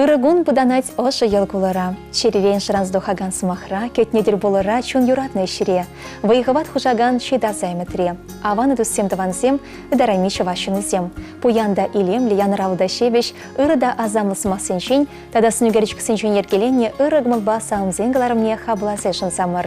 Ырӑ кун пытанать ӑшӑ йӑл кулӑра. Чӗререн шӑранса тухакан сӑмахра, кӗтнӗ тӗл пулура чун юратнӑ ӗҫре. Вӑй-хӑват хушакан чи таса ӗмӗтре. Аван туссем-тӑвансем, ытарайми чӑваш ҫыннисем. Пуян та илемлӗ, янӑравлӑ та ҫепӗҫ, ырӑ та асамлӑ сӑмахсенчен тата сӑнӳкерчӗксенчен йӗркеленнӗ ырӑ кӑмӑлпа саламсен кӑларӑмне хапӑласа йышӑнсамӑр.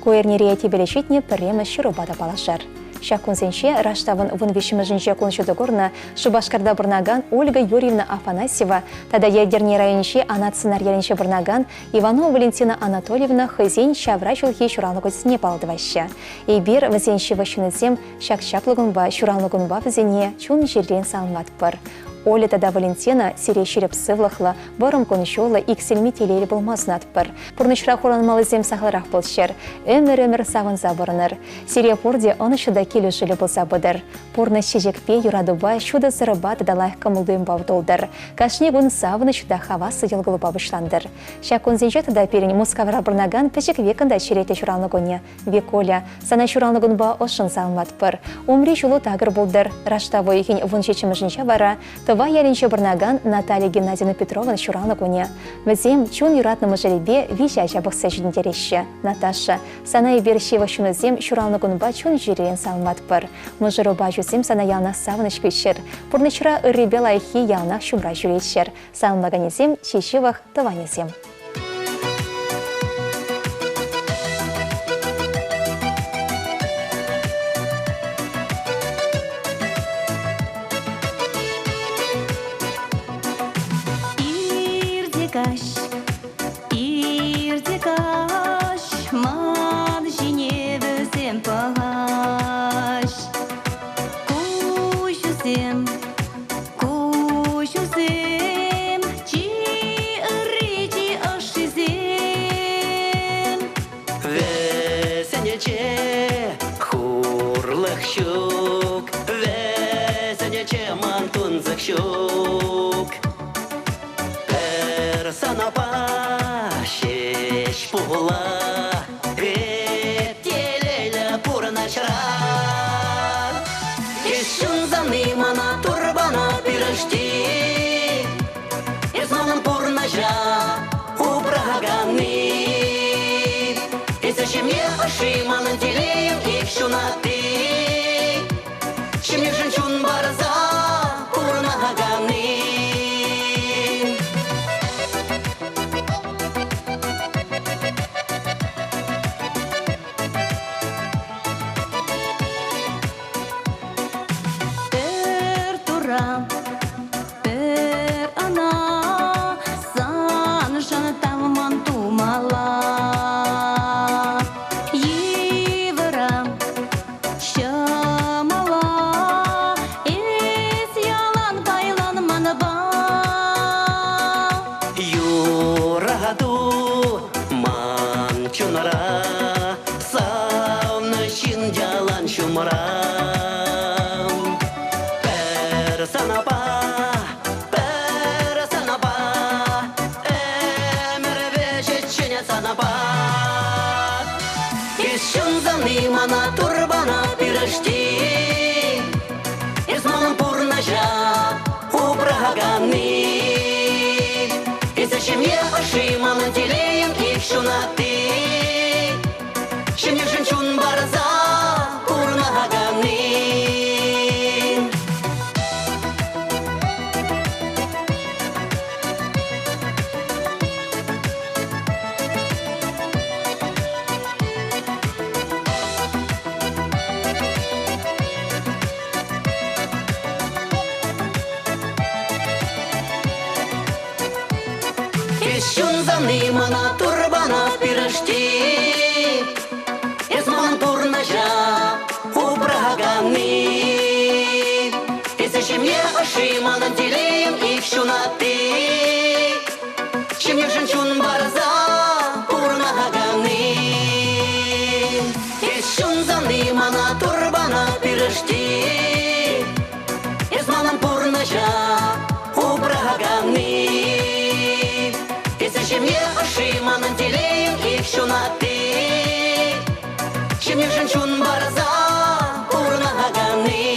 Ку эрнере тӗпеле ҫитнӗ пӗрремӗш ҫырупа та паллашар. Ҫак кунсенче раштавӑн 13-мӗшӗнче кун ҫути курнӑ Шупашкарта пурӑнакан Ольга Юрьевна Афанасьева тата Етӗрне районӗнчи Анат Сӑнар ялӗнче пурӑнакан Иванова Валентина Анатольевна хӑйсен ҫавра ҫулхи ҫуралнӑ кунӗсене паллӑ тӑваҫҫӗ. Эпир, вӗсен ҫывӑх ҫыннисем, ҫак чаплӑ кунпа, ҫуралнӑ кунпа вӗсене чун-чӗререн саламлатпӑр. Оля тата Валентина сире ҫирӗп сывлӑхлӑ, вӑрӑм кун-ҫуллӑ, иксӗлми телейлӗ пулма сунатпӑр. Пурнӑҫра хурланмаллисем сахалрах пулччӑр. Ӗмӗр-ӗмӗр савӑнса пурӑнӑр. Сире пурте ӑнӑҫлӑ та килӗшӳллӗ пулса пытӑр. Пурнӑҫ чечекпе, юратупа, ҫутӑ сӑрӑпа тата лайӑх кӑмӑл-туйӑмпа тултӑр. Кашни кун савӑнӑҫ та хаваслӑ йӑл-кулӑпа пуҫлантӑр. Ҫак кунсенче тата пирӗн Мускавра пурӑнакан пӗчӗк Викӑн та черетлӗ ҫуралнӑ кунӗ. Виколя, сана ҫуралнӑ кунпа ӑшшӑн саламлатпӑр. Умри ҫулу такӑр пултӑр. Раштав уйӑхӗн 17-мӗшӗнче вара Тӑвай ялӗнче пурӑнакан Наталья Геннадьевна Петрован ҫуралнӑ кунӗ. Вӗсем чун юратнӑ мӑшӑрӗпе виҫӗ ача пӑхса ҫитӗнтереҫҫӗ. Наташа, сана эпир ҫывӑх ҫыннусем ҫуралнӑ кунпа чун-чӗререн саламлатпӑр. Мӑшӑрупа ачусем сана яланах савӑнӑҫ кӳччӗр. Пурнӑҫра ыррипе лайӑххи яланах ҫумра ҫӳреччӗр. Саламлаканӗсем чи ҫывӑх тӑванӗсем. Ир те каҫ, ир те каҫ, ман ҫине вӗсем пӑхаҫ. Куҫусем Куҫусем чи ырри, чи ӑшшисем. Вӗсенче хурлӑх ҫук, вӗсенче ман тунсӑх ҫук. Пӗр санапа ҫеҫ пула эп телейлӗ пурӑнӑҫра. Эс ҫунсани мана турбана пирӗшти. Эс манӑн пурнӑҫа упраканни. Эсӗ ҫемье ӑшши манӑн телейӗм ик ҫунатти. Ҫемьешӗн чун парса пурӑнаканни. Пӗр тура, пӗр ӑна саншӑн тавман тумалла. Йывӑра, ҫӑмӑла эс ялан пайлан манпа. Юрату ман чунра, савнӑ ҫын ялан ҫумра. Пӗр санапа, пӗр санапа, ӗмӗр вӗҫӗччен санапа. Эс ҫунсани мана турбана пирӗшти. Эс манӑн пурнӑҫа упраканни. Эсӗ ҫемье ӑшши, манӑн телейӗм ик ҫунатти. Ҫемьешӗн чун парса пурӑнаканни. Эс ҫунсани мана турбана пирӗшти. Эс ман пурнӑҫа упраканни. Эсӗ ҫемье ӑшши, манӑн телейӗм ик ҫунатти. Ҫемьешӗн чун парса пурӑнаканни. Эс ҫунсани мана турбана пирӗшти. Эс манӑн пурнӑҫа упраканни. Эсӗ ҫемье ӑшши, манӑн телейӗм ик ҫунатти. Ҫемьешӗн чун парса пурӑнаканни.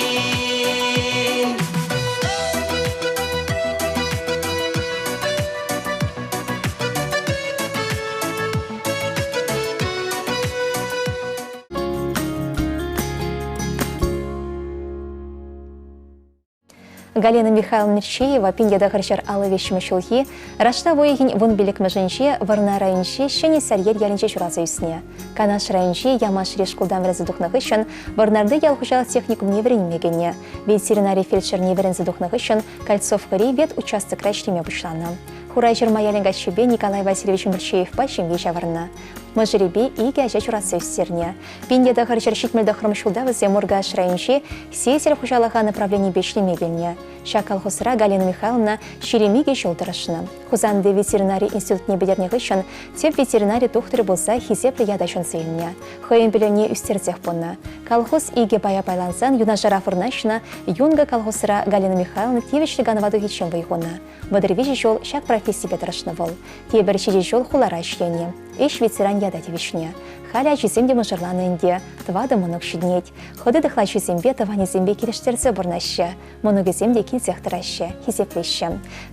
Галина Михайловна Мирчеева 1953 ҫулхи Раштав уйӑхӗн 15-мӗшӗнче Вӑрнар районӗнчи Ҫӗнӗ Сарьел ялӗнче ҫуралса ӳснӗ. Канаш районӗнчи Ямашри шкултан вӗренсе тухнӑ хыҫҫӑн Вӑрнарти ял хуҫалӑх техникумне вӗренме кӗнӗ. Ветеринари фельдшерне вӗренсе тухнӑ хыҫҫӑн Кольцовкӑри ветучастокра ӗҫлеме пуҫланӑ. Хура Ҫырма ялӗн каччипе Николай Васильевич Мирчеевпа ҫемье ҫавӑрнӑ. Мӑшӑрӗпе икӗ ача ҫуратса ӳстернӗ. 1979 ҫулта вӗсем Муркаш районӗнчи Сеятель хуҫалӑха направленипе ӗҫлеме килнӗ. Ҫак колхозра Галина Михайловна 22 ҫул тӑрӑшнӑ. Хусанти ветеринари институтне пӗтернӗ хыҫҫӑн тӗп ветеринари тухтӑрӗ пулса хисеплӗ ята ҫӗнсе илнӗ. Хӑйӗн пӗлӗвне ӳстерсех пынӑ. Колхоз икӗ пая пайлансан юнашарах вырнаҫнӑ Юнга колхозра Галина Михайловна тивӗҫлӗ канӑва тухиччен вӑй хунӑ. 33 ҫул ҫак профессипе тӑрӑшнӑ вӑл. Тепӗр ҫичӗ ҫул хулара ӗҫленӗ. Ӗҫ ветеран ята тивӗҫнӗ. Халӗ ачисем те мӑшӑрланнӑ ӗнтӗ, тӑватӑ мӑнук ҫитӗнет. Хӑти тӑхлачисемпе тӑванӗсемпе килӗштерсе пурӑнаҫҫӗ. Мӑнукӗсем те килсех тӑраҫҫӗ, хисеплеҫҫӗ.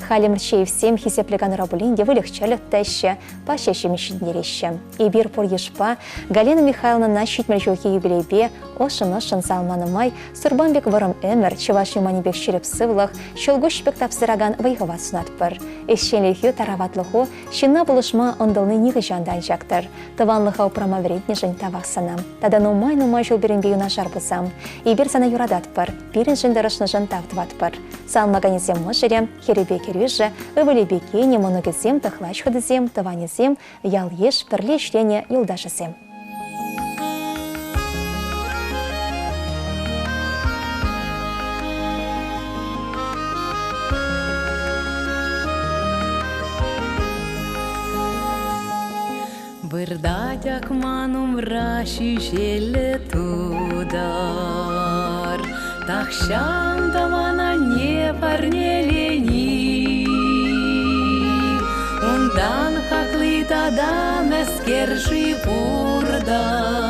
Халӗ Мрчеевсем хисеплӗ канура пулин те выльӑх-чӗрлӗх тытаҫҫӗ, пахча ҫимӗҫ ҫитӗнтереҫҫӗ. Эпир пур йышпа Галина Михайловнӑна 70 ҫулхи юбилейпе ӑшшӑн-ӑшшӑн салманӑ май сурпан пек вӑрӑм ӗмӗр, чӑваш юманӗ пек ҫирӗп сывлӑх, ҫӑлкуҫ пек тапсӑракан вӑй-хӑват сунатпӑр. Ӗҫченлӗхӳ, тараватлӑху ҫынна пулӑшма ӑнтӑлни нихӑҫан та ан чактӑр. Тӑванлӑха упрама вӗрентнӗшӗн тавах сана. Тата нумай-нумай ҫул пирӗнпе юнашар пулсам. Эпир сана юрататпӑр, пирӗншӗн тӑрӑшнӑшӑн тав тӑватпӑр. Салмаканӗсем мӑшӑрӗ, хӗрӗпе кӗрӳшӗ, ывӑлӗпе кинӗ, мӑнукӗсем, тӑхлач хӑтисем, тӑванӗсем, ял-йыш, пӗрле ӗҫленӗ юлташӗсем. Выртать ак ман умра ҫӳҫеллӗ тутар, Тахҫан тӑван анне парнелени. Унтан хакли тата мӗскер-ши пур-тӑр,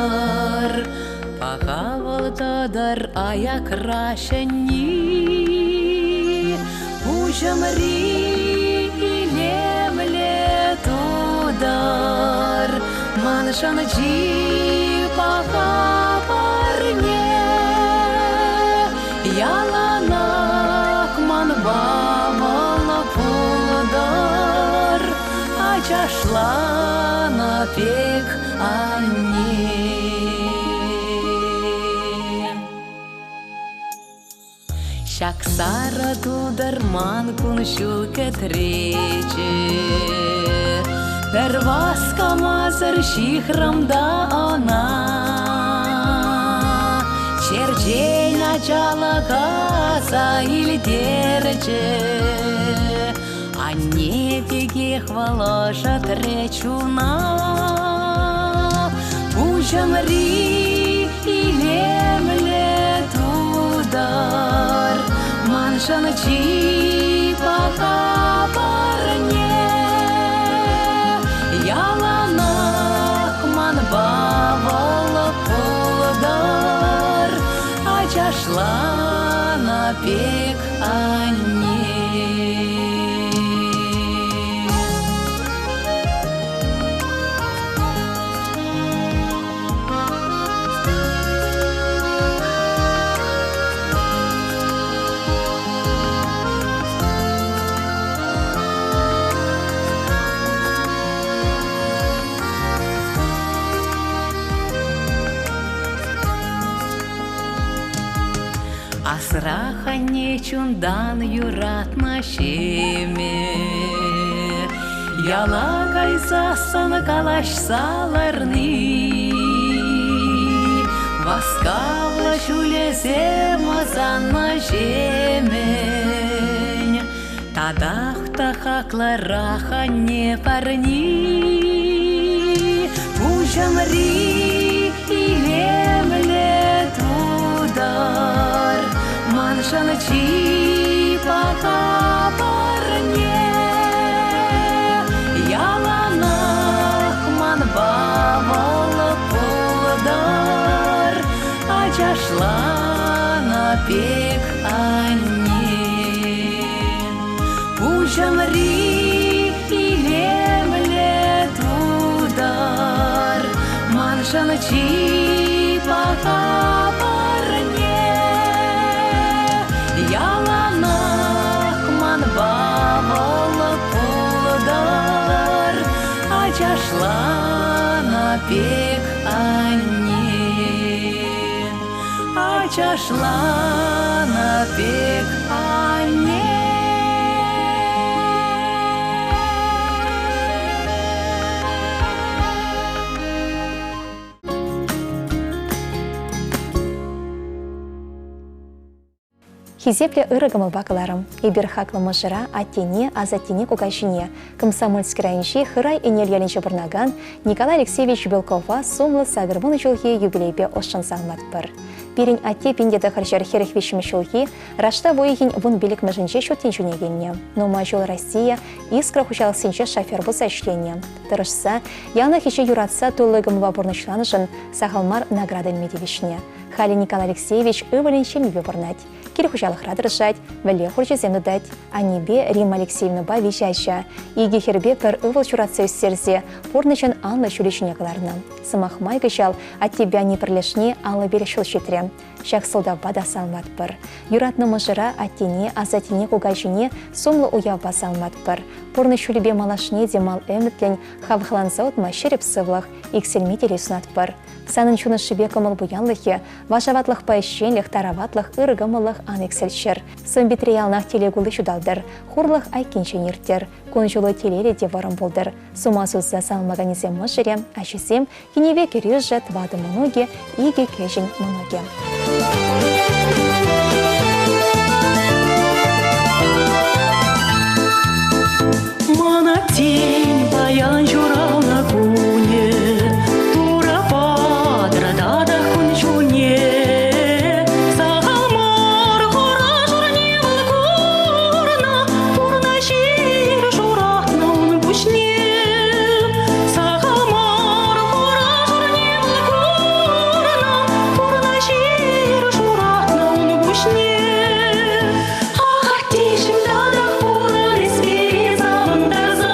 Паха вӑл тӑтӑр аякра ҫӗнни. Пуҫӑмри илемлӗ тутӑр, маншӑн чи паха парне. Яланах манпа вӑл пултӑр, ачашланӑ пек анне. Ҫак сарӑ тутӑр ман кун-ҫул кӗтречӗ. Пӗр васкамасӑр ҫыхрӑм та ӑна. Черчен ачалӑха аса илтерчӗ. Анне пекех вӑл ӑшӑтрӗ чуна. Пуҫӑмри илемлӗ тутӑр, маншӑн чи паха парне. Яланах манпа вӑл пултӑр, ачашланӑ пек анне. Асрах анне чунтан юратнӑ ҫемӗ. Яла кайсассӑн калаҫса ларни. Васкавлӑ ҫулӗсем ӑсаннӑ ҫемӗн. Татах та хаклӑрах анне парни. Пуҫӑмри илемлӗ тутӑр, маншӑн чи паха парне. Яланах манпа вӑл пултӑр, ачашланӑ пек анне. Пуҫӑмри илемлӗ тутӑр, маншӑн чи паха парне. Яланах пек анне, ачашланӑ пек анне. Хисеплӗ ырӑ кӑмӑлпа кӑларӑм. Эпир хаклӑ мӑшӑра, аттене, асаттене, кукаҫине, Комсомольски районӗнчи Хырай Ӗнел ялӗнче пурӑнакан Николай Алексеевич Белкова сумлӑ 80 ҫулхи юбилейпе ӑшшӑн саламлатпӑр. Пирӗн атте 1943 ҫулхи Раштав уйӑхӗн 15-мӗшӗнче ҫут тӗнчене килнӗ. Нумай ҫул Россия, Искра хуҫалӑхсенче шофер пулса ӗҫленӗ. Тӑрӑшса, яланах ӗҫе юратса тулли кӑмӑлпа пурнӑҫланӑшӑн сахал мар награда илме тивӗҫнӗ. Халӗ Николай Алексеевич ывӑлӗн ҫемйипе пурӑнать. Кил хуҫалӑхра тӑрӑшать, вӗлле хурчӗсем тытать. Аннепе Римма Алексеевнӑпа виҫӗ ача, икӗ хӗрпе пӗр ывӑл ҫуратса ӳстерсе пурнӑҫӑн анлӑ ҫулӗ ҫине кӑларнӑ. Сӑмах май кӑҫал аттепе анне пӗрлешни 55 ҫул ҫитрӗ. Ҫак сӑлтавпа та саламлатпӑр. Юратнӑ мӑшӑра, аттене, асаттене, кукаҫине сумлӑ уявпа саламлатпӑр. Пурнӑҫ ҫулӗпе малашне те мал ӗмӗтлӗн хавхаланса утма ҫирӗп сывлӑх, иксӗлми телей сунатпӑр. Санӑн чун ӑшшипе кӑмӑл пуянлӑхӗ, вашаватлӑхпа ӗҫченлӗх, тараватлӑх, ырӑ кӑмӑллӑх ан иксӗлччӗр. Сӑн-питре яланах телей кулли ҫуталтӑр, хурлӑх айккинчен ирттӗр. Кун-ҫулу телейлӗ те вӑрӑм пултӑр. Сума суса саламлаканӗсем мӑшӑрӗ, ачисем, кинӗпе кӗрӳшӗ, тӑватӑ мӑнукӗ, икӗ кӗҫӗн мӑнукӗ. Мана тен паян ҫуралнӑ кунӗ, Турӑ патӑр татах кун-ҫулне. Сахал мар хура-шурне вӑл курнӑ, Пурнӑҫ ир шуратнӑ ун пуҫне. Сахал мар хура-шурне вӑл курнӑ, Пурнӑҫ ир шуратнӑ ун пуҫне. Ахӑртнишӗн татах пурӑн эс пире савӑнтарса,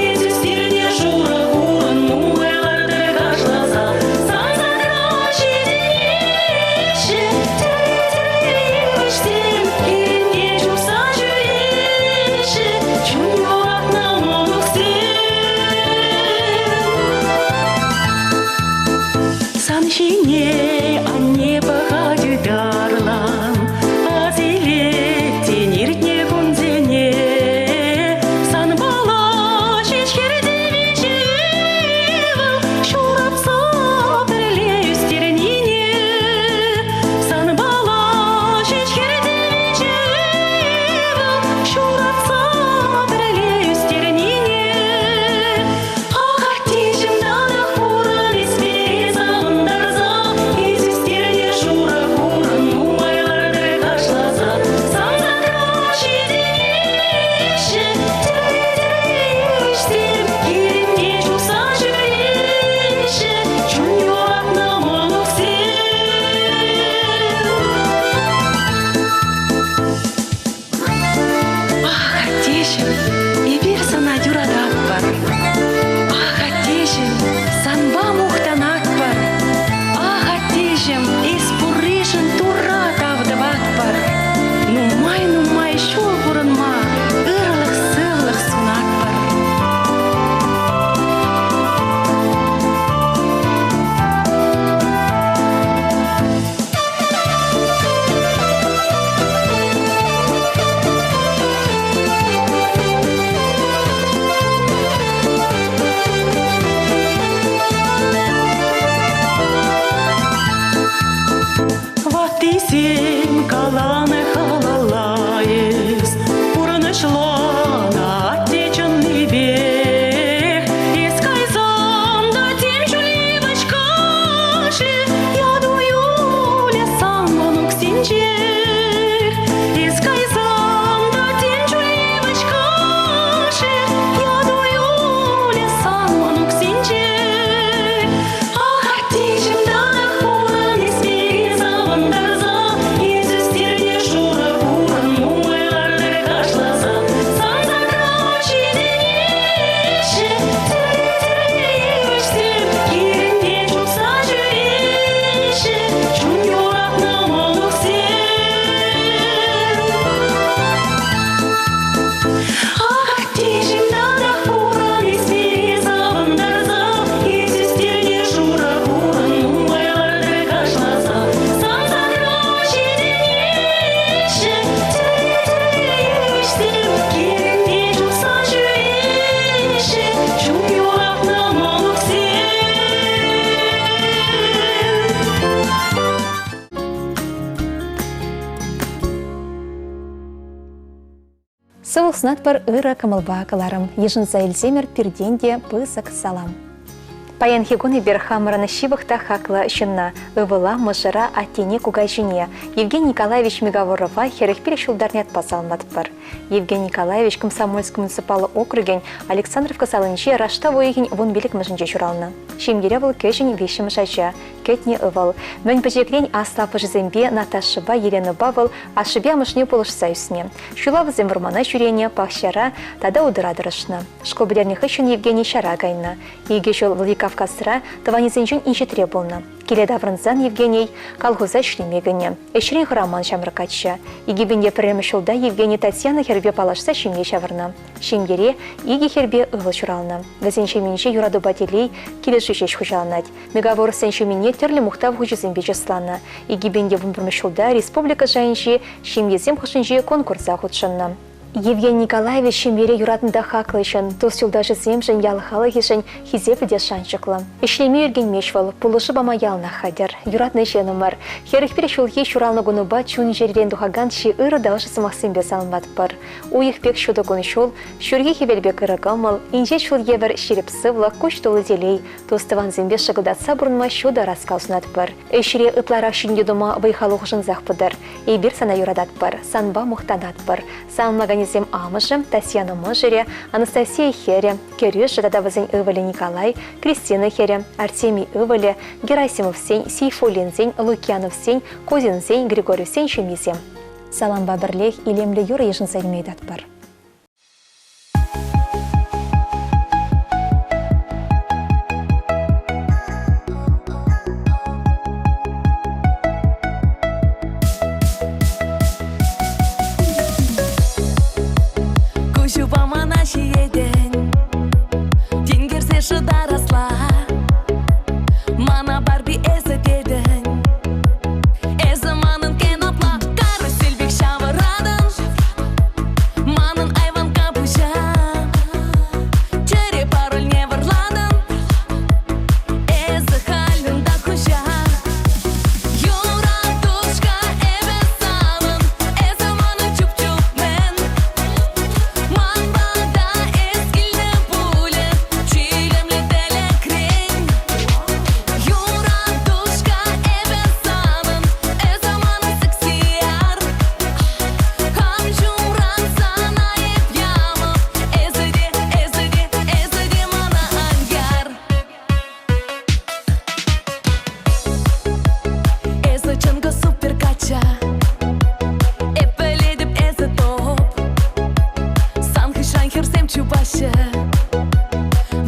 Эс ӳстернӗ шурӑ хурӑн нумай лартӑр кашласа. Сан садра ҫитӗнеҫҫӗ тӗрлӗ-тӗрлӗ йывӑҫсем, хирӗнте чупса ҫӳреҫҫӗ чун юратнӑ мӑнуксем. Сан ҫине анне пӑхать ытарлан, Асилет тен иртнӗ кунсене. Санпала ҫеҫ хӗрте виҫӗ ывӑл ҫуратса пӗрле ӳстернине. Санпала ҫеҫ хӗрте виҫӗ ывӑл ҫуратса пӗрле ӳстернине. Ахӑртнишӗн татах пурӑн эс пире савӑнтарса, Эс ӳстернӗ Сывлӑх сунатпӑр ырӑ кӑмӑлпа кӑларӑм. Йышӑнса илсемӗр пиртен те пысӑк салам. Паянхи кун эпир хамӑрӑн ҫывӑх та хаклӑ ҫынна, ывӑла, мӑшӑра, аттене, кукаҫине, Евгений Николаевич Миговорова 45 ҫултарне ятпа саламлатпӑр. Евгений Николаевич Комсомольск муниципаллӑ округӗн Александровка салинче раштав уйӑхӗн 15-мӗшӗнче ҫуралнӑ. Ҫемьере вӑл кӗҫӗн виҫҫӗмӗш ача, кӗтнӗ ывӑл. Мӗн пӗчӗкрен аслӑ аппӑшӗсемпе Наташӑпа Еленӑпа вӑл ашшӗпе амӑшне пулӑшса ӳснӗ. Ҫула вӗсем вӑрмана ҫӳренӗ, пахчара тата утӑра тӑрӑшнӑ. Шкул пӗтернӗ хыҫҫӑн Евгений ҫара кайнӑ. Икӗ ҫул Владикавказра тӑванӗсенчен инҫетре пулнӑ. Киле таврӑнсан Евгений колхоза ӗҫлеме кӗнӗ. Ӗҫрен хӑраман ҫамрӑк каччӑ. 2001 ҫулта Евгений Татьяна хӗрпе паллашса ҫемье ҫавӑрнӑ. Ҫемьере икӗ хӗрпе ывӑл ҫуралнӑ. Вӗсен ҫемйинче юратупа телей, килӗшӳ ҫеҫ хуҫаланать. Мегаворсен ҫемйине тӗрлӗ мухтав хучӗсемпе чысланӑ. 2011 ҫулта республика шайӗнчи ҫемьесем хушшинчи конкурса хутшӑннӑ. Евгений Николаевич ҫемьере юратнӑ та хаклӑ ҫын, тус-юлташӗсемшӗн, ял халӑхӗшӗн хисеплӗ те шанчӑклӑ. Ӗҫлеме ӳркенмест вӑл, пулӑшу пама яланах хатӗр. Юратнӑ ҫыннӑмӑр. 41 ҫулхи ҫуралнӑ кунупа чун-чӗререн тухакан чи ырӑ та ӑшӑ сӑмахсемпе саламлатпӑр. Уйӑх пек ҫутӑ кун-ҫул, ҫурхи хӗвел пек ырӑ кӑмӑл, инҫе ҫул евӗр ҫирӗп сывлӑх, куҫ тулли телей, тус-тӑвансемпе шӑкӑлтатса пурӑнма ҫутӑ ӑраскал сунатпӑр. Ӗҫре ытларах ҫӗнтерӳ тума вӑй-халу хушӑнсах пытӑр. Эпир сана юрататпӑр, санпа мухтанатпӑр. Саламлаканӗсем амӑшӗ, Татьяна мӑшӑрӗ, Анастасия хӗрӗ, кӗрӳшӗ тата вӗсен ывӑлӗ Николай, Кристина хӗрӗ, Артемий ывӑлӗ, Герасимовсен, Сейфуллинсен, Лукьяновсен, Козинсен, Григорьевсен ҫемйисем. Салампа пӗрлех илемлӗ юрӑ йышӑнса илме ыйтатпӑр. Куҫупа мана ҫиетӗн, тинкерсе шӑтарасла. Мана Барби эсӗ тетӗн, эсӗ манӑн Кен апла карусель пек ҫавӑратӑн. Манӑн айванка пуҫа чӗре парольне вӑрлатӑн. Эсӗ халь унта хуҫа. Юратушка, эпӗ санӑн, эсӗ манӑн чуп-чуп-мэн. Ман пата эс килнӗ пулӗ, чилӗмлӗ тӗлӗкрен. Юратушка, эпӗ санӑн, эсӗ манӑн сексиар. Хам ҫумран сана эп ямӑп, эсӗ те, эсӗ те, эсӗ те мана ан яр. Эсӗ чӑнкӑ супер качча, эп пӗлетӗп эсӗ топ. Сан хыҫран хӗрсем чупаҫҫӗ,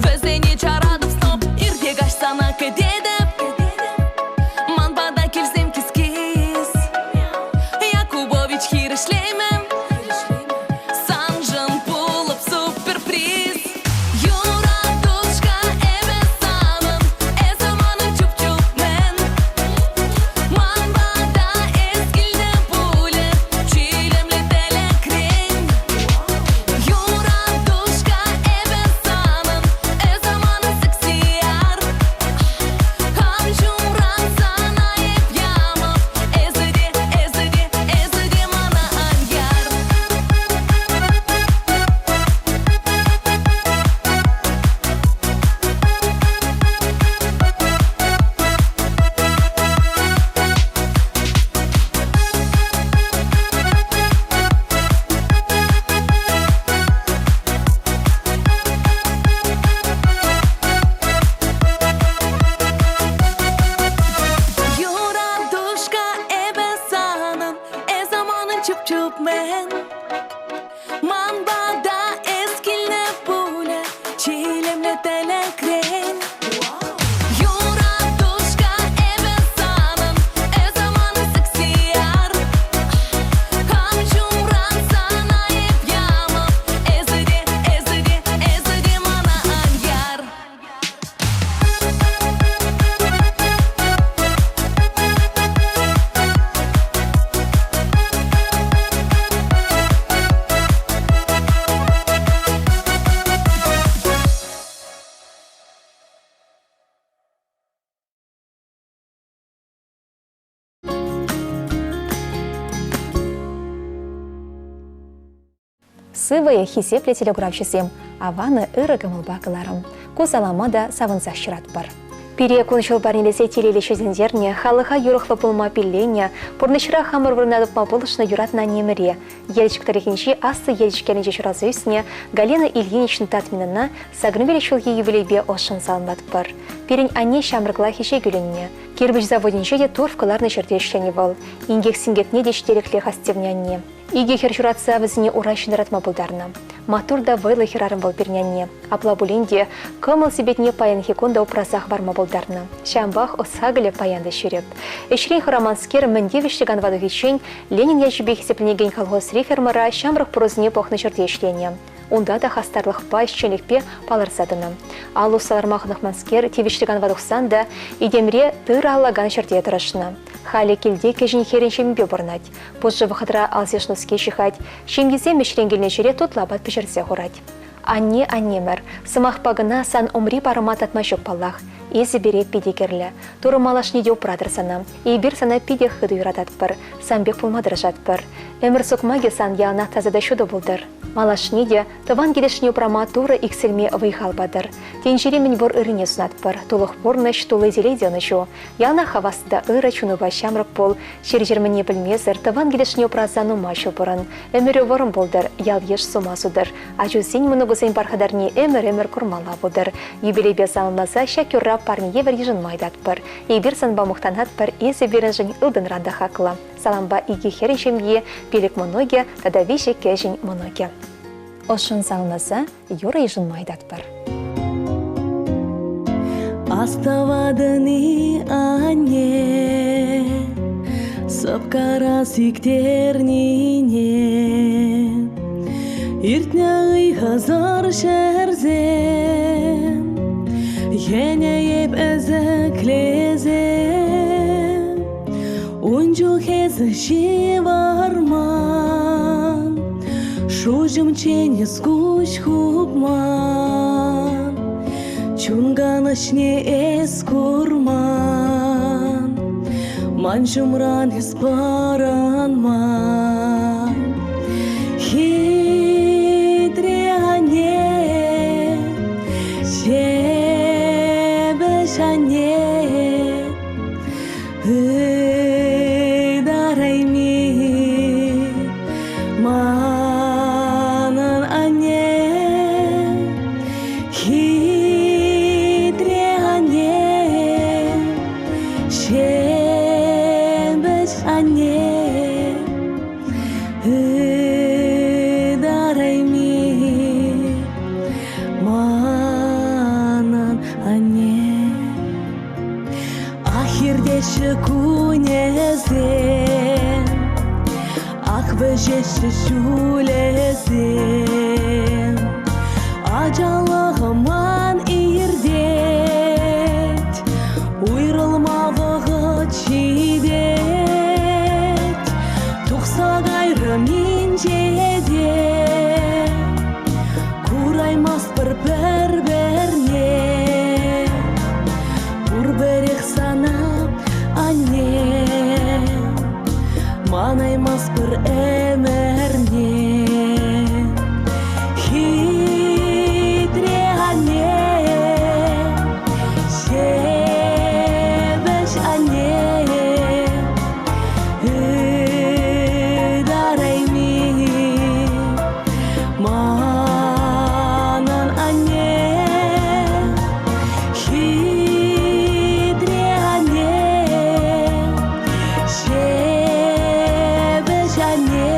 вӗсене чаратӑп стоп. Ирте каҫ сана кӗтетӗп, ман пата килсем кис-кис. Якубович хирӗҫлемӗ, саншӑн пулӑп суперприз. Юратушка, эпӗ санӑн, эсӗ манӑн чуп-чуп-мэн. Ман пата эс килнӗ пулӗ, чилӗмлӗ тӗлӗкрен. Юратушка, эпӗ санӑн, эсӗ манӑн сексиар. Хам ҫумран сана эп ямӑп, эсӗ те, эсӗ те, эсӗ те мана ан яр. Юратушка, эпӗ санӑн, эсӗ манӑн чуп-чуп-мэн. Ман пата эс килнӗ пулӗ, чилӗмлӗ тӗлӗкрен. Юратушка, эпӗ санӑн, эсӗ манӑн сексиар. Хам ҫумран сана эп ямӑп, эсӗ те, эсӗ те, эсӗ те мана ан яр. Сывӑ-и, хисеплӗ телекуравҫӑсем, аван ырӑ кӑмӑлпа кӑларӑм. Ку салама та савӑнсах ҫыратпӑр. Пире кун-ҫул парнелесе телейлӗ ҫитӗнтернӗ, халӑха юрӑхлӑ пулма пилленӗ, пурнӑҫра хамӑр вырӑна тупма пулӑшнӑ юратнӑ аннемӗре, Елчӗк тӑрӑхӗнчи Аслӑ Елчӗк ялӗнче ҫуралса ӳснӗ Галина Ильинична Татминӑна сакӑрвилӗк ҫулхи юбилейпе ӑшшӑн саламлатпӑр. Пирӗн анне ҫамрӑклах ӗҫе кӳлӗннӗ. Кирпӗч заводӗнче те торф кӑларнӑ ҫӗрте ӗҫленӗ вӑл. Инкек-синкекне те ҫителӗклех астивнӗ анне. Икӗ хӗр ҫуратса вӗсене ура ҫине тӑратма пултарнӑ. Маттур та вӑйлӑ хӗрарӑм вӑл пирӗн анне. Апла пулин те кӑмӑл-сипетне паянхи кун та упраса хӑварма пултарнӑ. Ҫавӑнпах ӑс-хакӑлӗ паян та ҫирӗп. Ӗҫрен хӑраманскер мӗн тивӗҫлӗ канӑва тухиччен Ленин ячӗпе хисепленекен колхозри фермӑра ҫамрӑк пӑрусене пӑхнӑ ҫӗрте ӗҫленӗ. Унта та хастарлӑхпа, ӗҫченлӗхпе палӑрса тӑнӑ. Алӑ усса ларма хӑнӑхманскер тивӗҫлӗ канӑва тухсан та итемре тырӑ аллакан ҫӗрте тӑрӑшнӑ. Халӗ килте кӗҫӗн хӗрӗн ҫемйипе пурӑнать. Пушӑ вӑхӑтра алсиш-нуски ҫыхать, ҫемйисем ӗҫрен килнӗ ҫӗре тутлӑ апат пӗҫерсе хурать. Анне, аннемӗр, сӑмахпа кӑна сан умри парӑма татма ҫук паллах. Эсӗ пире питӗ кирлӗ. Турӑ малашне те упратӑр сана. Эпир сана питӗ хытӑ юрататпӑр, сан пек пулма тӑрӑшатпӑр. Ӗмӗр сукмакӗ сан яланах таса та ҫутӑ пултӑр. Малашне те тӑван килӗшне упрама Турӑ иксӗлми вӑй-хал патӑр. Тӗнчери мӗнпур ыррине сунатпӑр. Тулӑх пурнӑҫ, тулли телей те ӑнӑҫу. Яланах хавас та ырӑ чунупа ҫамрӑк пул. Чир-чӗр мӗнне пӗлмесӗр тӑван килӗшне упраса нумай ҫул пурӑн. Ӗмӗрӳ вӑрӑм пултӑр, ял-йыш сума сутӑр. Ачусен, мӑнукусен пархатарне ӗмӗр-ӗмӗр курмалла пултӑр. Юбилейпе саламласа ҫак юрра парне евӗр йышӑнма ыйтатпӑр. Эпир санпа мухтанатпӑр, эсӗ пирӗншӗн ылтӑнран та хаклӑ. Салампа икӗ хӗрӗн ҫемйи, пилӗк мӑнукӗ тата виҫӗ кӗҫӗн мӑнукӗ. Ӑшшӑн саламласа юрӑ йышӑнма ыйтатпӑр. Астӑватӑн-и, анне, сӑпкара сиктернине? Иртнӗ ыйхӑсӑр ҫӗрсем, йӗнӗ эп ӗсӗклесе. Ун чух эсӗ ҫывӑрман, Шуҫӑмччен эс куҫ хупман, Чун канӑҫне эс курман, Ман ҫумран эс пӑрӑнман. Хитре анне, ҫепӗҫ анне, Ытарайми манӑн анне, хитре анне, ҫепӗҫ анне, ытарайми манӑн анне. Ах, иртеҫҫӗ кунӗсем, ах, вӗҫеҫҫӗ ҫулӗсем. Ачалӑхӑм ман иртет, уйрӑлма вӑхӑт ҫитет. Тухса кайрӑм инҫете, кураймастпӑр пӗр-пӗрне. Пурпӗрех сана, анне, манаймастпӑр ӗмӗрне. Хитре анне, ҫепӗҫ анне, ытарайми манӑн анне. Хитре анне, ҫепӗҫ анне.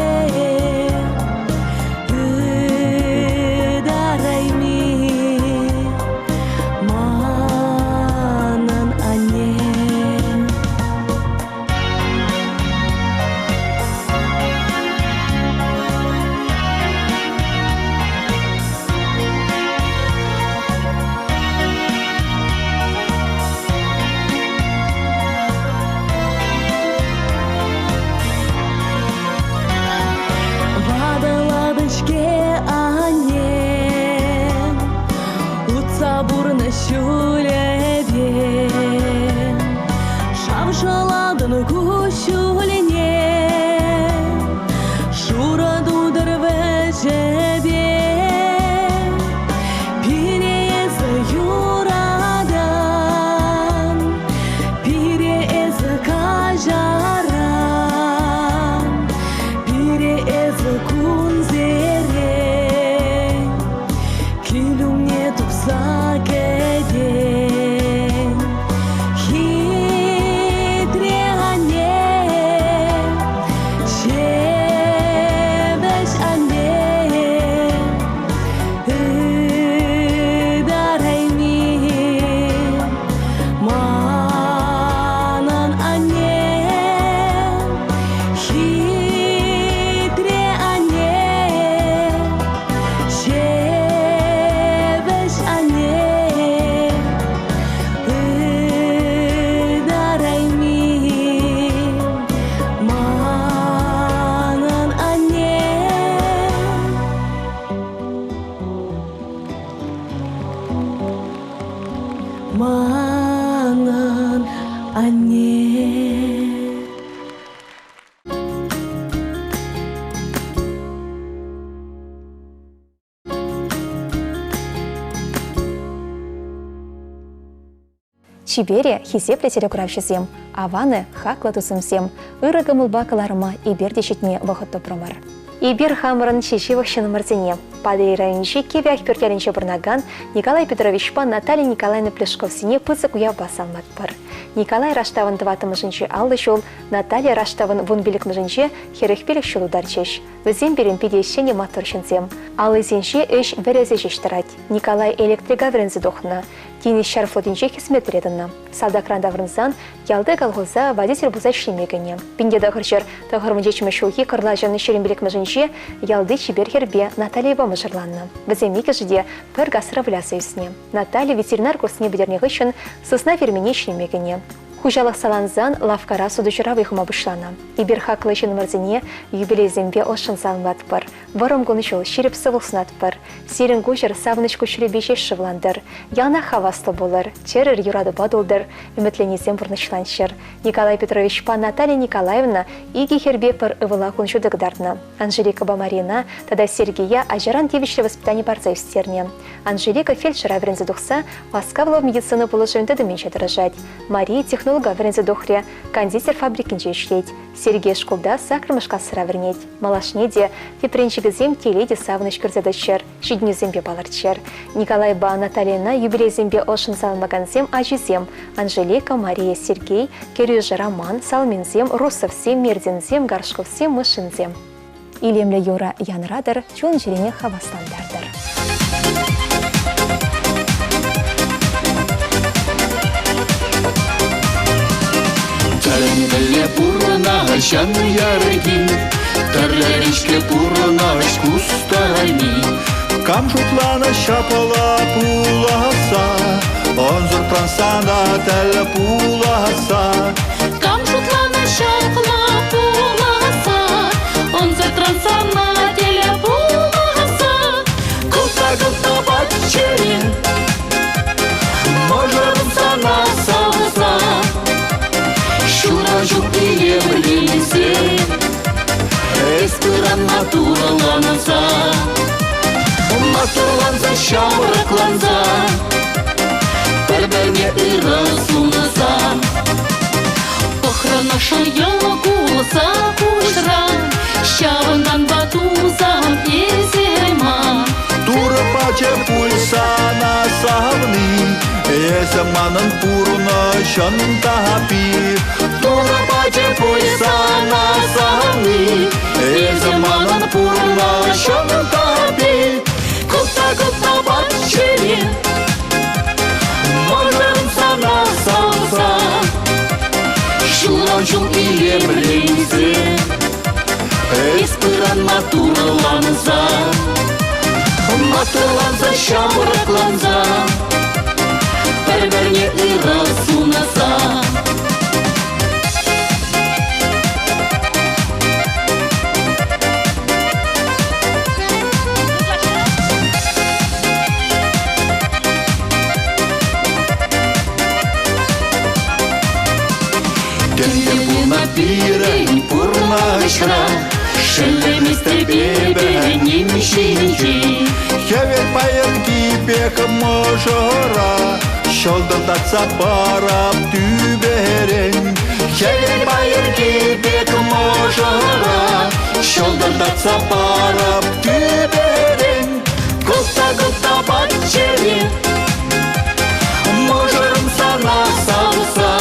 Чипере хисеплӗ телекуравҫӑсем, аван-и, хаклӑ тусӑмсем, ырӑ кӑмӑлпа кӑларӑма эпир те ҫитме вӑхӑт тупрӑмӑр. Эпир хамӑрӑн чи ҫывӑх ҫыннӑмӑрсене, Патӑрьел районӗнчи Кивӗ Ахпӳрт ялӗнче пурӑнакан Николай Петровичпа Наталья Николаевна Плешковсене пысӑк уявпа саламлатпӑр. Николай Раштавӑн тӑваттӑмӗшӗнче 50 ҫул, Наталья Раштавӑн вунпиллӗкмӗшӗнче 45 ҫул тутарчӗҫ. Вӗсем пирӗн питӗ ӗҫчен те маттур ҫынсем. Аллисенче ӗҫ вӗресе ҫеҫ тӑрать. Николай электрика вӗренсе тухнӑ. Тинӗс ҫар флотӗнче хӗсметре тӑнӑ. Салтакран таврӑнсан ялти колхоза водитель пулса ӗҫлеме кӗнӗ. 1997 ҫулхи кӑрлачӑн 25-мӗшӗнче ялти чипер хӗрпе Наталийӑпа мӑшӑрланнӑ. Вӗсем иккӗшӗ те пӗр касра выляса ӳснӗ. Наталья ветеринар курсне пӗтернӗ хыҫҫӑн сысна фермине ӗҫлеме кӗнӗ. Хуҫалӑх салансан лавккара сутуҫӑра вӑй хума пуҫланӑ. Эпир хаклӑ ҫыннӑмӑрсене юбилейсемпе ӑшшӑн саламлатпӑр. Вӑрӑм кун-ҫул, ҫирӗп сывлӑх сунатпӑр. Сирӗн куҫӑр савӑнӑҫ куҫҫулӗпе ҫеҫ шывлантӑр. Яланах хаваслӑ пулӑр, чӗрӗр юратупа тултӑр, ӗмӗтленисем пурнӑҫланччӑр. Николай Петровичпа Наталья Николаевна икӗ хӗрпе пӗр ывӑла кун ҫути кӑтартнӑ. Анжеликӑпа Марина тата Сергея ачаран тивӗҫлӗ воспитани парса ӳстернӗ. Анжелика фельдшера вӗренсе тухса васкавлӑ медицина пулӑшӑвӗн тытӑмӗнче тӑрӑшать. Мария технолога вӗренсе тухрӗ, кондитер фабрикинче ӗҫлет. Сергей шкулта саккӑрмӗш класра вӗренет. Малашне те тӗпренчӗкӗсем телей те савӑнӑҫ кӳрсе тӑччӑр, ҫитӗнӳсемпе палӑртчӑр. Николайпа Натальйӑна юбилейсемпе ӑшшӑн саламлакансем ачисем Анжелика, Мария, Сергей, кӗрӳшӗ Роман, Салминсем, Русовсем, Мердинсем, Горшковсем, Мышинсем. Илемлӗ юрӑ янратӑр, чун-чӗрене хаваслантартӑр. Тӗлӗнмелле пурӑнаҫан ярӑки, Тӗрлӗрен-ҫке пурӑнаҫ кустарайми. Кам шутланӑ ҫапла пуласса, Ӑнсӑртран сана тӗл пуласса. Кам шутланӑ ҫапла пуласса, Ӑнсӑртран сана тӗл пуласса. Кӑлта-кӑлта чӗре, Мӑшӑрӑм сана савса, Ҫуран ҫук илемленсе, Эс пыран матурланса, Матурланса, ҫамрӑкланса, Пӗр-пӗрне ырӑ сунса. Пӑхрӑн ӑшӑ йӑл кулса куҫран, Ҫавӑнтанпа тусам эсӗ ман. Турӑ пачӗ пуль сана савни, Эсӗ манӑн пурнӑҫӑн тапи. Турӑ пачӗ пуль сана савни, Эсӗ манӑн пурнӑҫӑн тапи. Кӑлта-кӑлта чӗре, Мӑшӑрӑм сана савса, Ҫулран ҫул илемленсе, Эс пыран матурланса, Матурланса, ҫамрӑкланса, Пӗр-пӗрне ырӑ сунса. Тӗнче пулнӑ пирӗн пурнӑҫра, Шеллеместӗп эпӗ ним ҫинчен. Хӗвел пайӑрки пек мӑшӑра, Ҫӑлтӑртатса парап тӳперен. Хӗвел пайӑрки пек мӑшӑра, Ҫӑлтӑртатса парап тӳперен. Кӑлта-кӑлта чӗре, Мӑшӑрӑм сана савса,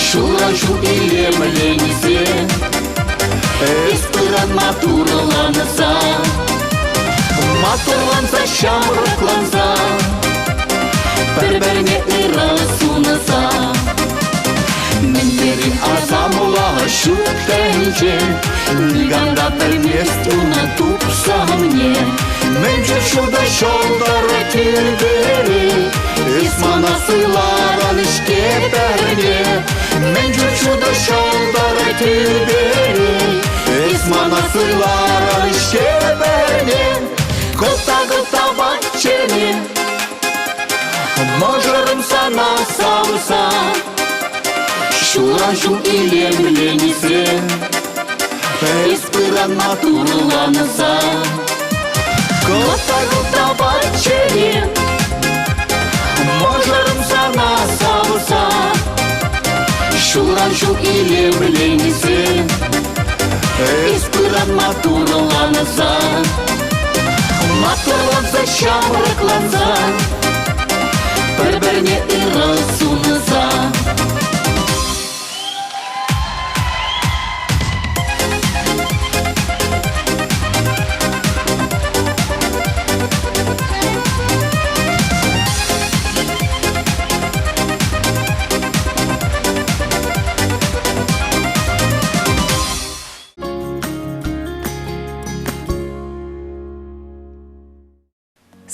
Ҫулран ҫул илемленсе, Эс пыран матурланса, Матурланса, ҫамрӑкланса, Пӗр-пӗрне ырӑ сунса. Мӗн тери асамла ҫут тӗнче, Никам та пӗлмест унӑн тупсӑмне. Мӗншӗн ҫутӑ ҫӑлтӑр тӳпере, Эс мана суйларӑн-ҫке пӗрне. Мӗншӗн ҫутӑ ҫӑлтӑр тӳпере, Эс мана суйларӑн-ҫке пӗрне. Кӑлта-кӑлта чӗре, Мӑшӑрӑм сана савса, Ҫулран ҫул илемленсе, Эс пыран матурланса. Кӑлта-кӑлта чӗре, Мӑшӑрӑм сана. сана савса. Ҫулран ҫул илемленсе, эс пыран матурланса, матурланса ҫамрӑкланса, пӗр-пӗрне ырӑ сунса.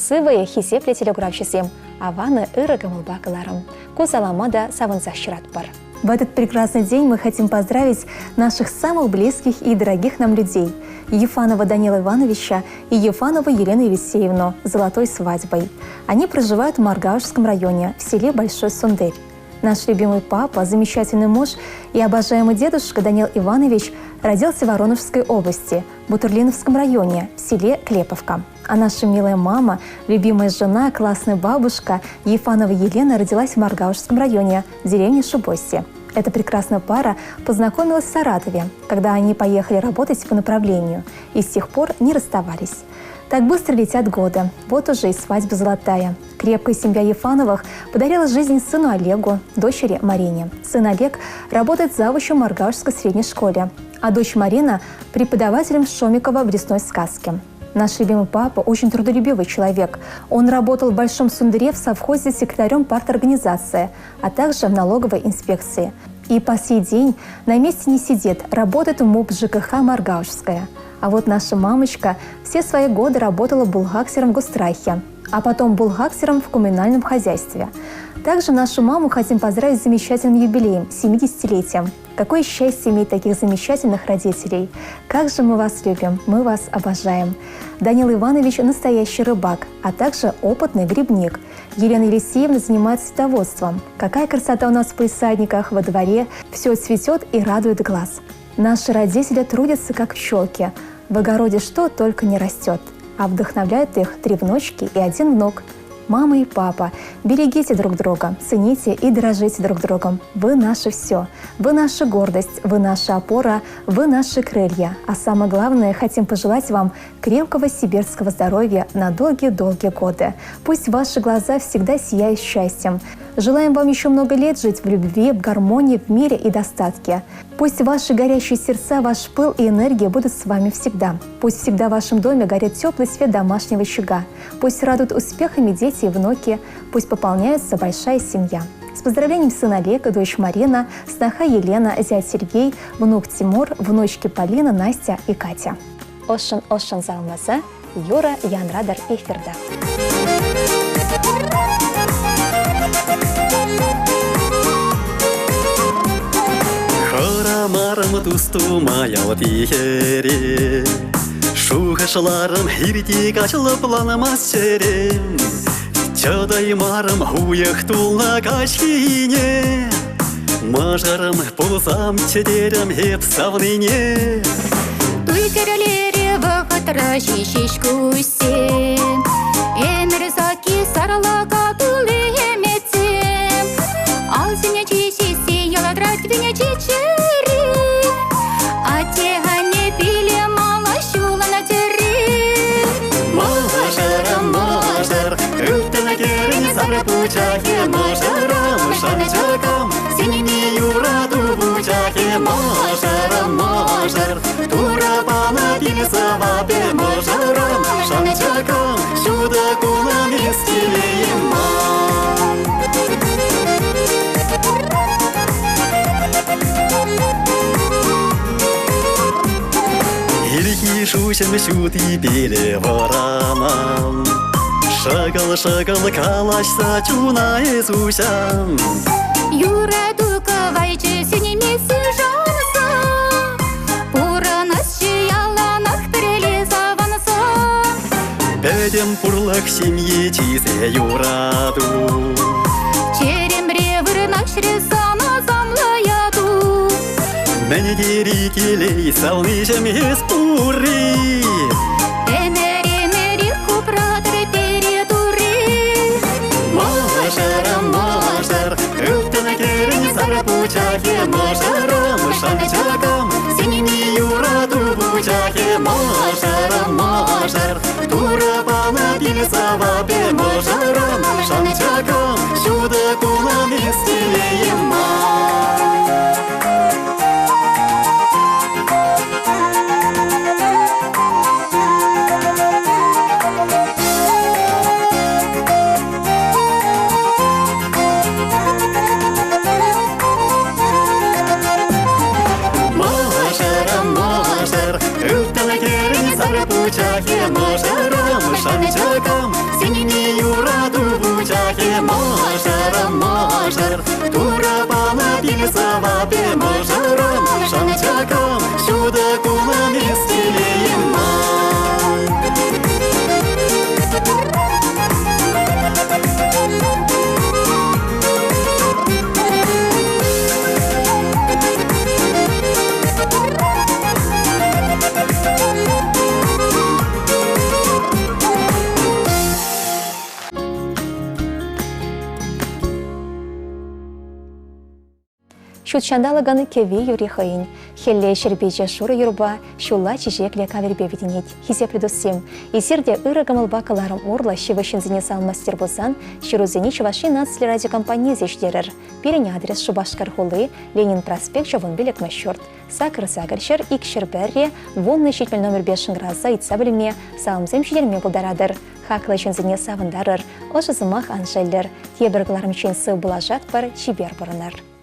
Сывӑ-и, хисеплӗ телекуравҫӑсем! Аван ырӑ кӑмӑлпа кӑларӑм. Ку салама та савӑнсах ҫыратпӑр. В этот прекрасный день мы хотим поздравить наших самых близких и дорогих нам людей – Ефанова Данила Ивановича и Ефанову Елену Елисеевну с золотой свадьбой. Они проживают в Маргаушском районе, в селе Большой Сундырь. Наш любимый папа, замечательный муж и обожаемый дедушка Данил Иванович родился в Воронежской области, Бутурлиновском районе, в селе Клеповка. А наша милая мама, любимая жена, классная бабушка Ефанова Елена родилась в Маргаушском районе, в деревне Шубоси. Эта прекрасная пара познакомилась в Саратове, когда они поехали работать по направлению, и с тех пор не расставались. Так быстро летят годы. Вот уже и свадьба золотая. Крепкая семья Ефановых подарила жизнь сыну Олегу, дочери Марине. Сын Олег работает завучем в Маргаушской средней школе, а дочь Марина – преподавателем Шомикова в лесной сказке. Наш любимый папа очень трудолюбивый человек. Он работал в Большом Сундыре в совхозе секретарем парторганизации, а также в налоговой инспекции. И по сей день на месте не сидит, работает в МУП ЖКХ «Маргаушская». А вот наша мамочка все свои годы работала бухгалтером в Гострахе, а потом бухгалтером в коммунальном хозяйстве. Также нашу маму хотим поздравить с замечательным юбилеем – 70-летием. Какое счастье иметь таких замечательных родителей! Как же мы вас любим, мы вас обожаем! Данил Иванович – настоящий рыбак, а также опытный грибник. Елена Елисеевна занимается садоводством. Какая красота у нас в палисадниках, во дворе! Все цветет и радует глаз. Наши родители трудятся, как пчелки. В огороде что только не растет. А вдохновляют их три внучки и один внук. Мама и папа, берегите друг друга, цените и дорожите друг другом. Вы наше все. Вы наша гордость, вы наша опора, вы наши крылья. А самое главное, хотим пожелать вам крепкого сибирского здоровья на долгие-долгие годы. Пусть ваши глаза всегда сияют счастьем. Желаем вам еще много лет жить в любви, в гармонии, в мире и достатке. Пусть ваши горящие сердца, ваш пыл и энергия будут с вами всегда. Пусть всегда в вашем доме горит теплый свет домашнего очага. Пусть радуют успехами дети и внуки. Пусть пополняется большая семья. С поздравлением сын Олег, дочь Марина, сноха Елена, зять Сергей, внук Тимур, внучки Полина, Настя и Катя. Ӑшшӑн-ӑшшӑн саламласа юрӑ янратӑр эфирта. Хӑрамарӑм тус-тума ялти хӗре, Шухӑшларӑм хирти каҫ лӑпланмасть чӗрем. Чӑтаймарӑм уйӑх тулнӑ каҫхине, Мӑшӑрӑм пулсамччӗ терӗм эп савнине. Туй кӗрӗлере вӑхӑтра ҫеҫ куҫсем, Ӗмӗр сакки сарлака тулли ӗмӗтсем. Алсене чиҫесси ялатрать венече чӗри. Атте-анне пиле мала ҫулана тӗрри. Мӑшӑрӑм, мӑшӑр, ылтӑн кӗрен сарӑ пучахӗ, мӑшӑрӑм, шанчӑкӑм, синӗме юрату вучахӗ, мӑшӑрӑм, мӑшӑр, Турӑ панӑ пил сӑвапӗ, мӑшӑрӑм, шанчӑкӑм, ҫутӑ кунӑм эс телейӗм ман. Ирхи шуҫӑм ҫутипеле вӑранам, Шӑкӑл-шӑкӑл калаҫса чуна эс уҫан. Юрату кӑвайчӗ сӳнмесси шанса, Пурӑнасчӗ яланах пӗрле савӑнса. Пӗтӗм пурлӑх ҫемье чысӗ юрату. Черемре вырнаҫрӗ сан асамлӑ яту. Мӗн тери телей савниҫӗм эс пурри. Ӗмӗр-ӗмӗрех упратӑр пире Турри. Мӑшӑрӑм, мӑшӑр. пучахӗ, мӑшӑрӑм, шанчӑкӑм, сӳнми юрату пучахӗ, мӑшӑрӑм, мӑшӑр. Турӑ панӑ пил сӑвапӗ, мӑшӑрӑм, шанчӑкӑм, ҫутӑ кунӑм эс телейӗм ман. Мӑшӑрӑм, мӑшӑр, ылтӑн хӗрӗн сар пучахӗ, мӑшӑрӑм, шанчӑкӑм, сӳнми юрату вучахӗ, мӑшӑрӑм, мӑшӑр, Турӑ панӑ пил сӑвапӗ, мӑшӑрӑм, шанчӑкӑм, ҫутӑ кунӑм эс телейӗм ман. Ҫут ҫанталӑкӑн кӗвви юри хӑйӗн. Хӗлле ҫӗрпече шурӑ юрпа, ҫулла чечеклӗ кавирпе витӗнет. Хисеплӗ туссем, эсир те ырӑ кӑмӑлпа кӑларӑм урлӑ ҫывӑх ҫынсене салмастер пулсан ҫырусене Чӑваш Ен наци телерадиокомпанийӗ ҫитерӗр. Пирӗн адрес Шупашкар хули, Ленин проспекчӗ 15-мӗш ҫурт. Сакӑр сакӑр ҫӗр, икҫӗр пӗрре, 10 70 номерпе шӑнкӑравласа ыйтса пӗлме, саламсем ҫитерме пултаратӑр. Хаклӑ ҫынсене савӑнтарӑр, ӑшӑ сӑмах ан шеллӗр. Тепӗр кӑларӑмччен сыв пулашатпӑр, чипер пурӑнӑр.